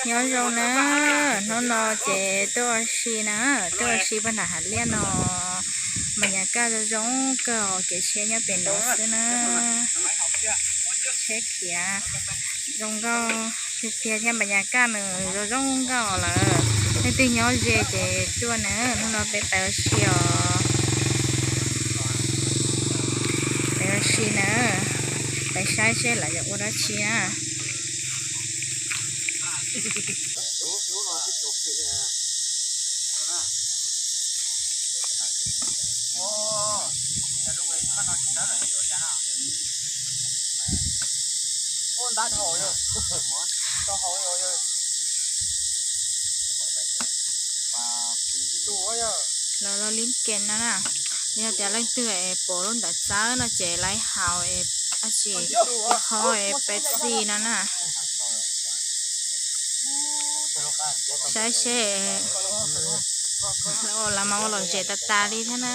Nyob zoo na, hnub no ces tuaj ua si na, tuaj ua si pag nram hav liaj no, npas nyas kaj zoo zoo kawg, kev tsheb nyob pem no xwb na. Tsheb khiav zoo nkauj tiag tiag thiab npas nyas kaj nws zoo zoo nkauj lawm. Leej twg nyob ze ces tuaj na, hnub no peb pais ua si os. Pais ua si na, pais saib seb lawv yuav ua dab tsi na. Lawv los li kev no na, yog tias leej twg es pom lub ntawd txawb no ces lawv haus es, ab tsi, qhov es Pepsi no na. Saib seb, lawv mas ua lom zem tas tas li thiab na.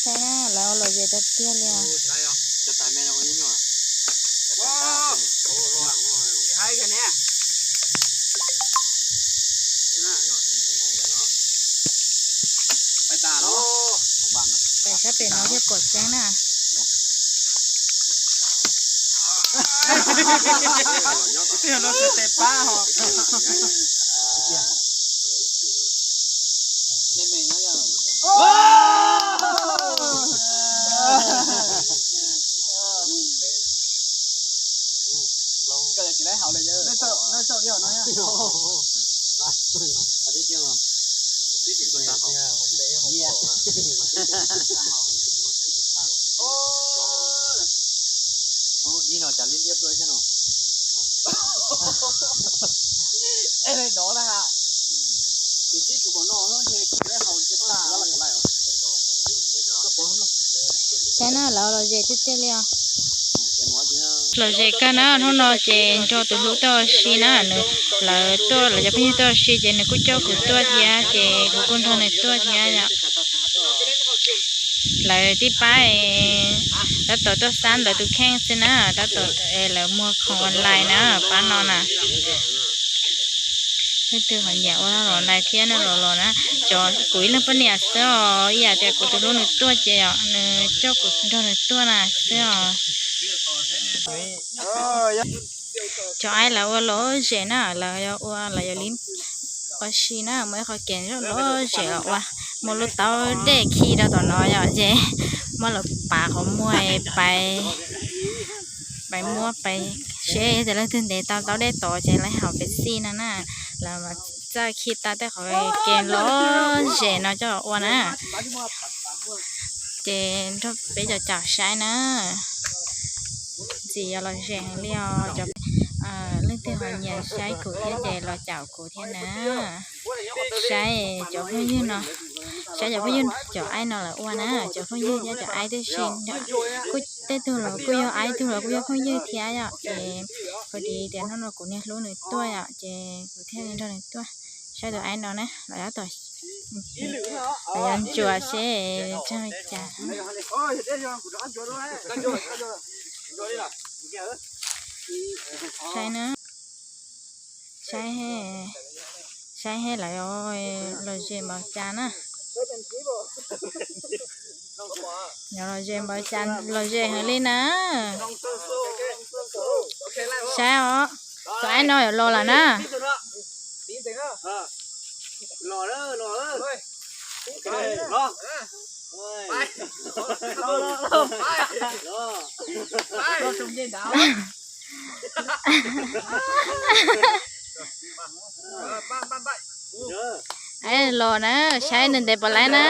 Saib na, lawv ua lom zem tiag tiag li os. Pem sab pem no thiaj pom tseeb na. Saib na, lawv lom zem tiag tiag li os. Lom zem kawg na, hnub no ces nrog tus hlub tuaj ua si na, nws, lawv tuaj, lawv cov phooj ywg tuaj ua si ces nws kuj coj kuv tuaj thiab ces kuv kuj nrog nws tuaj thiab yom. Lawv tib pab tab tom tuaj xab ntawv tus kheej xwb na, tab tom lawv muag khoom online na, pab no na. Leej twg ho nyiam ua los ntais thiab no los los na, cov kuv ib leeg poj niam xwb os, ib yam tias kuv tus hlub nws tuaj ces nws coj kuv nrog nws tuaj na xwb os. Cov aib lawv ua lom zem na, lawv ua lawv yog li ua si na, muaj ib qho kev lom zem los ua, muaj lub taub dej khi rau tom no yom, ces muab lawv pav qhov muag pais, pais muab pais seb leej twg ntes tau taub dej tod ces lawv haus Pepsi no na. Lawv mas txawj khi tau tej qhov kev lom zem no coj ua na. Ces nrog peb caum caum saib na. Ntxim yog lom zem heev li os. Leej twg ho nyiam saib kuv thiab ces los caum kuv thiab na. Saib cov phooj ywg no, saib cov phooj ywg cov aib no lawv ua na, cov phooj ywg thiab cov aib tib si. Tej tug los kuj yog aib, tug los kuj yog phooj ywg thiab yom. Ces kuv tis tias hnub no kuv niag hlub nws tuaj yom, ces kuv thiaj li nrog nws tuaj. Saib tus aib no na, los tab tom, los yuav ntsuas seb txog li cas. Saib na, saib, saib seb lawv lom zem npaum cas na. Lom zem npaum cas, lom zem heev li na. Saib os, tus aib no yuav los lawm na. Aib los na, saib nws ntes puas laib na.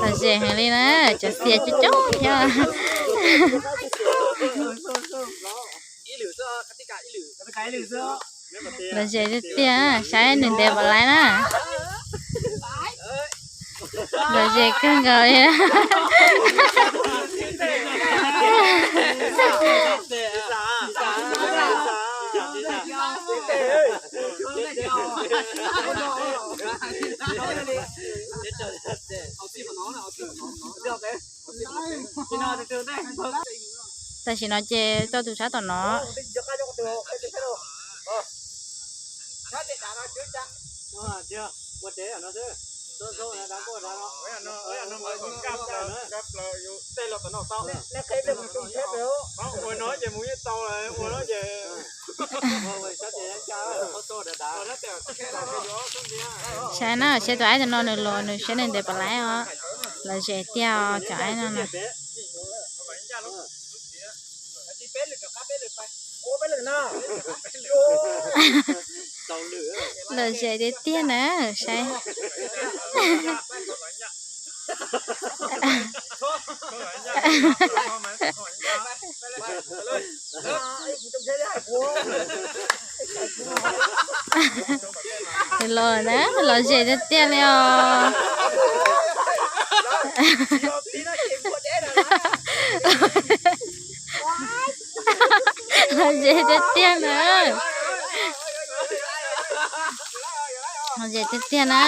Lom zem heev li na, cov xiav coob coob thiab. Lom zem tiag tiag, saib nws ntev puas laib na. Lom zem kawg nkaus li na. Tam sim no ces tau tus sab tom no. Saib na, saib tus aib tom no nws los nws saib nws ntev puas laib os. Lom zem tiag os cov aib no na. Lom zem tiag tiag na, saib. Los na, lom zem tiag tiag li os. Lom zem tiag tiag na. Lom zem tiag tiag na.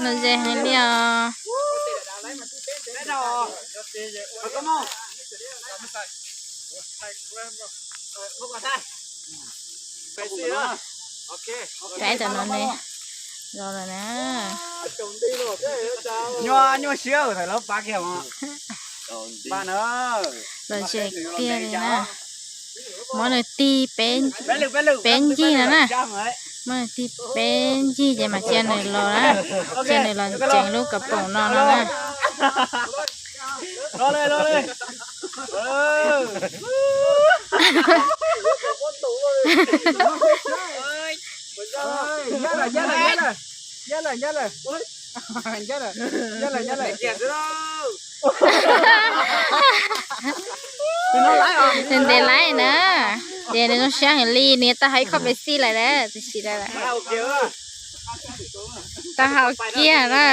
Lom zem heev li os. Kaib tam no ne, los lawm na. Nyuaj nyuaj siab thaum lawv pab kiag os. Pab na. Lom zem tiag li na. Muab nws tig peb ncig no na. Muab nws tig peb ncig ces mam cia nws los na. Cia nws los ncees lub kav poom no no na. Nws ntev laib na, ces nws zoo siab heev li, nws tau hau ib khob Pepsi lawm na, tam sim no tau hau kiag na.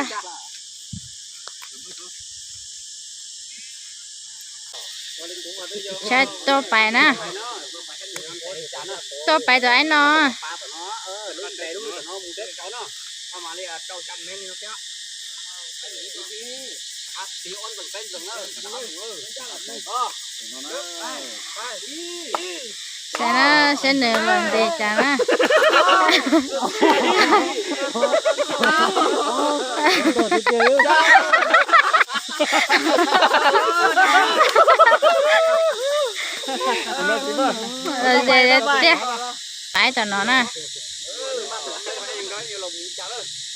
Saib tuaj pais na. Tuaj pais tus aib no. Saib na, saib nws los ntes cas na. Los ze tiag. Aib tom no na.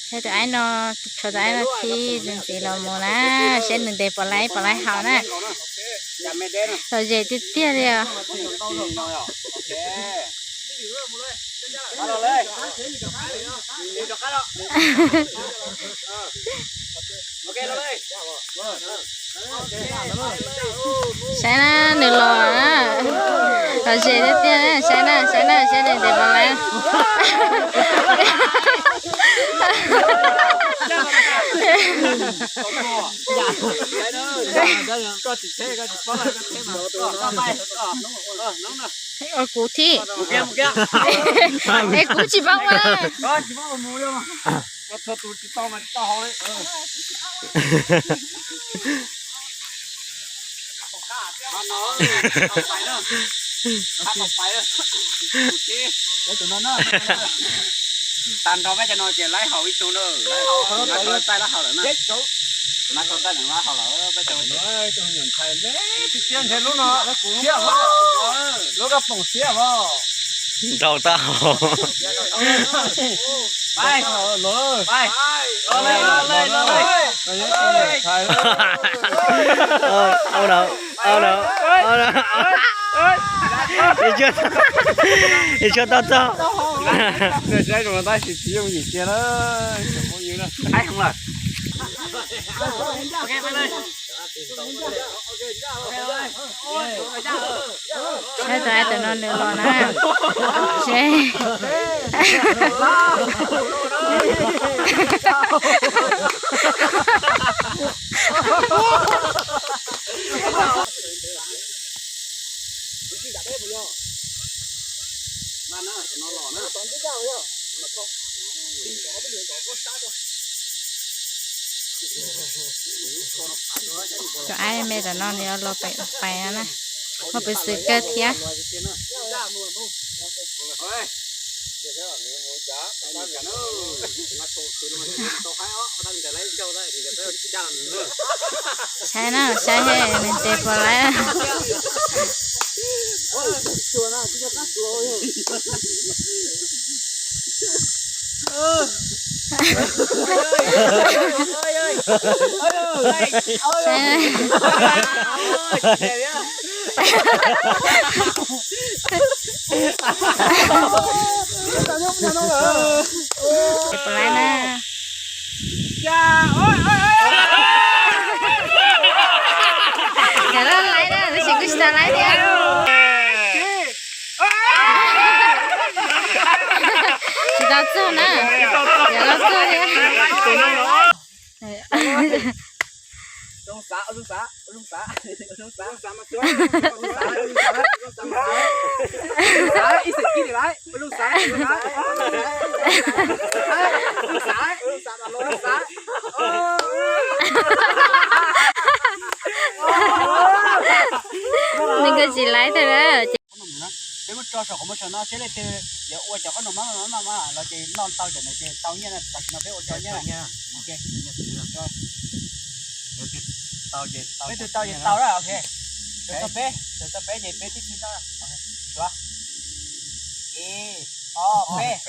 Saib tus aib no, tshuav tus aib no thiab ntxiv ntxiv los mus na. Saib nws ntes puas laib puas laib haus na. Los ze tiag tiag li os. Saib na, nws los na. Los ze tiag tiag na, saib na, saib na, saib nws ntes puas laib. Kuv thiab. Es kuv tsis paub ua. Tag nrho peb cov no ces laib haus ib tug na, laib haus, laib haus lawm na. Laib haus lawm, peb cov tiag ntshe lub no siab, lub koj poom siab os. Nrau tau. Pais, pais, los li, los li, los li. Au no, au no, au no. Ib tshuab tau txog. Nws saib zoo tab sis tsis yooj yim cia na. Saib tus ai tus no nws los na. Seb. Cov aib me tam no nws los pais na, muaj peev xwm kawg thiab. Saib na, saib nws ntes puas laib. Puas laib na? Cov loj laib na, tab sis kuj tsis tau laib thiab. Tsis tau txog na, cov loj txog thiab. Nws nkawd tsis laib thiab na. Peb muab tso saum qhov muag saum no seb leej twg yuav ua cov qhob noom mab mab mas los ces noj tau cov ntawd ces tau nyiaj na, tam sim no peb ua tso nyiaj na. Leej twg tau ces tau na, ok. Txawm txog peb, txawm txog peb ces peb tib txhij noj. Suav, ib, ob, peb.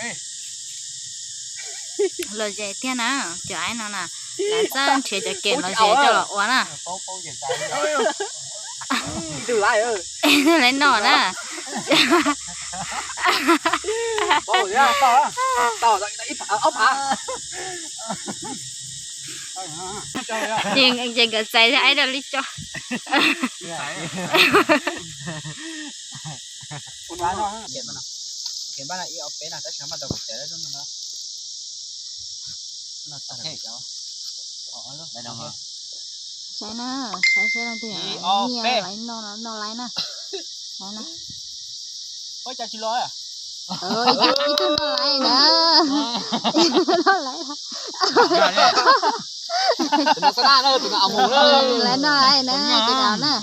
Lom zem tiag na, cov aib no na, lawv txawj nrhiav cov kem lom zem coj los ua na. Lawv noj na. Ces nkawd txais thiab aib dab li tso. Saib na, saib seb leej twg nyiam laib noj no noj laib na. Saib na. Ib tug noj laib na. Noj laib. Lawv noj laib na, ces na.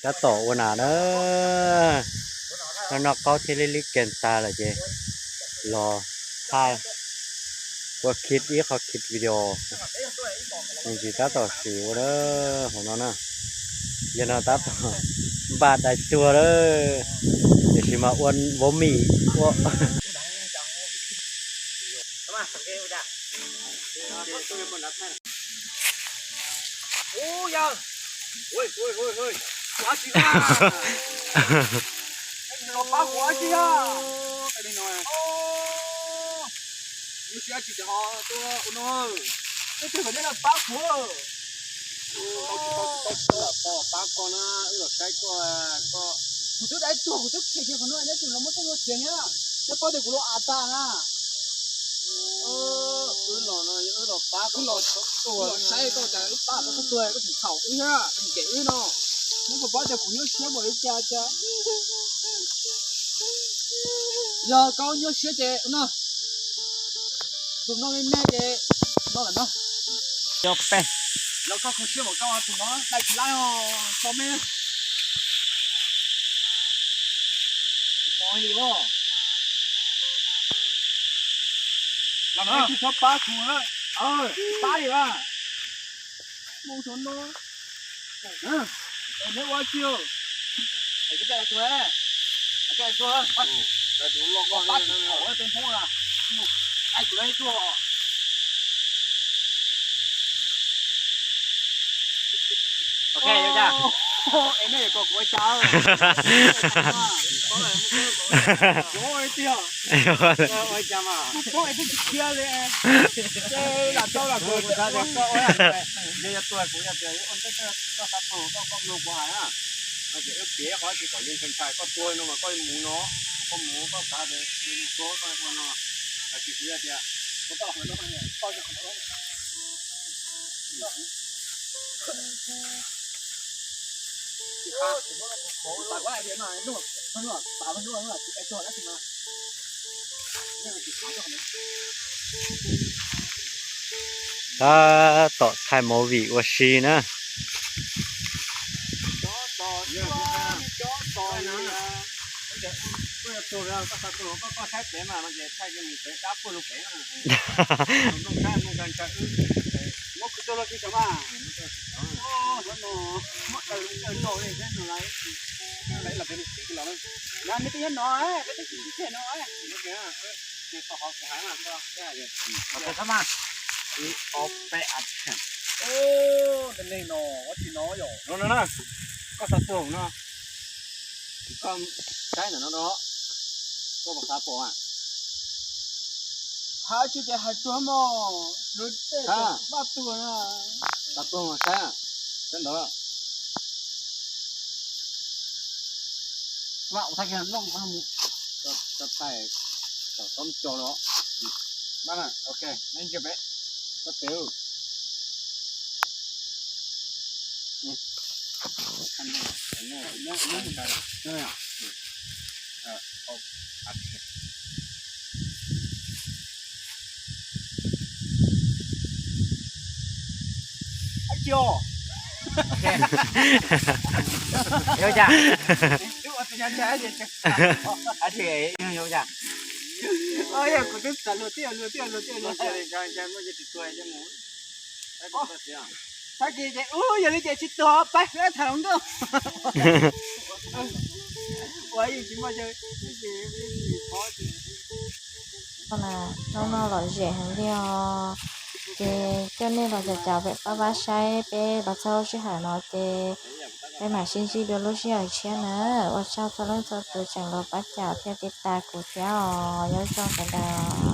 Tab tom ua nas na, noj qaub thiab lib lib kees tas lawm ces los thaij ua khit ib qho khit video me ntsis tab tom siv ua na, hauv no na. Yog no tab tom npaj dai tuag lawm, tiam sis mas ua vov mim ua. Lub sij hawm tsis tau ho tuaj ua no, peb twb kom nej los pab kuv. Pab koj na, wb los saib koj, koj. Kuv twb dai tuag, kuv twb khiav kiag qhov no, neb tseem los muab tej nyuag txiav thiab. Neb paub tias kuv los av tag na. Wb los no, wb los pab, wb los saib koj cas wb pab koj tuag, koj tseem txhaum wb thiab, koj tseem cem wb no. Neb puas paub tias kuv nyuaj siab npaum li cas cas? Yog koj nyuaj siab ces no, tus no me me ces no lawm no. Los koj kho siab npaum koj tus no dai tsis laib os, tso me. Tus no li os. Los no tsis txhob pab kuv na. Pab li as. Mus saum no. Neb ua tsi? Koj tuag, pab kuv, pab kuv, pab kuv, pab kuv. Ok, ua cas? Es nej yuav kom kuv ua cas? Kuv ua tiag. Ua cas mas? Kuv paub es twb tsis khiav li. Lam tau lam kuv xav tias koj ua, yog yog tuag kuv yog tias ua ntej koj xav tuag koj koj mloog kuv hais na. No ces wb piav qhov tsis kom yeej ntshai ntshai, koj tuag no mas koj mus no, koj mus koj xav tias tuag koj ua no, lossis kuv yog tias koj Tab tom thaij movie ua si na. Koj xav tuag no, koj saib ntawm no, koj puas xav pom? Hais tsis tias hais tuag mog, lub tej maj tuag na. Xav tuag mas saib, saib ntawd. Ua thaij kiag noj mus, thaij tom toob co los. Ok, nej ntsia peb, koj tes. Ua cas? Ua cas? Kuv twb xav luag thiab luag thiab luag thiab luag thiab. Tag kis ces ub, yog li ces tsis tuag peb tham hluas nkauj. Ua yus tsis muaj chaw. Hnub no lom zem heev li os. Ces coj nej los caum caum peb pab pab saib peb los txog lub sij hawm no ces peb mam sib ntsib dua lub sij hawm tshiab na. Ua tsaug txhua leej txhua tus tseem los pab caum thiab tiv tas kuv thiab os. Nyob zoo sawv daws.